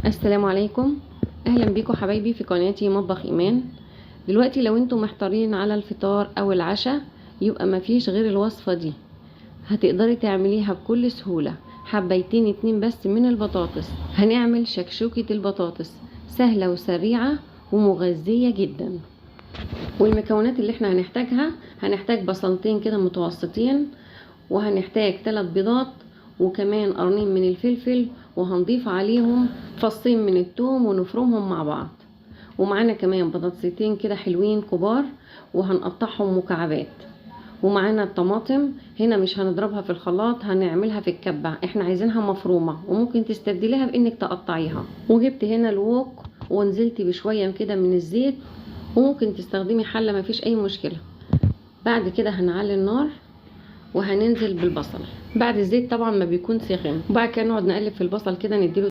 السلام عليكم، اهلا بيكم حبايبي في قناتي مطبخ ايمان. دلوقتي لو انتم محتارين على الفطار او العشاء يبقى مفيش غير الوصفة دي، هتقدري تعمليها بكل سهولة. حبيتين اتنين بس من البطاطس، هنعمل شكشوكة البطاطس، سهلة وسريعة ومغذية جدا. والمكونات اللي احنا هنحتاجها، هنحتاج بصلتين كده متوسطين، وهنحتاج 3 بيضات، وكمان قرنين من الفلفل، وهنضيف عليهم فصين من الثوم ونفرمهم مع بعض. ومعانا كمان بطاطستين كده حلوين كبار وهنقطعهم مكعبات. ومعانا الطماطم هنا مش هنضربها في الخلاط، هنعملها في الكبة، احنا عايزينها مفرومة، وممكن تستبدليها بانك تقطعيها. وجبت هنا الوك ونزلت بشوية كده من الزيت، وممكن تستخدمي حلة مفيش اي مشكلة. بعد كده هنعلي النار وهننزل بالبصل بعد الزيت طبعا ما بيكون سخن. وبعد كده نقعد نقلب في البصل كده، نديله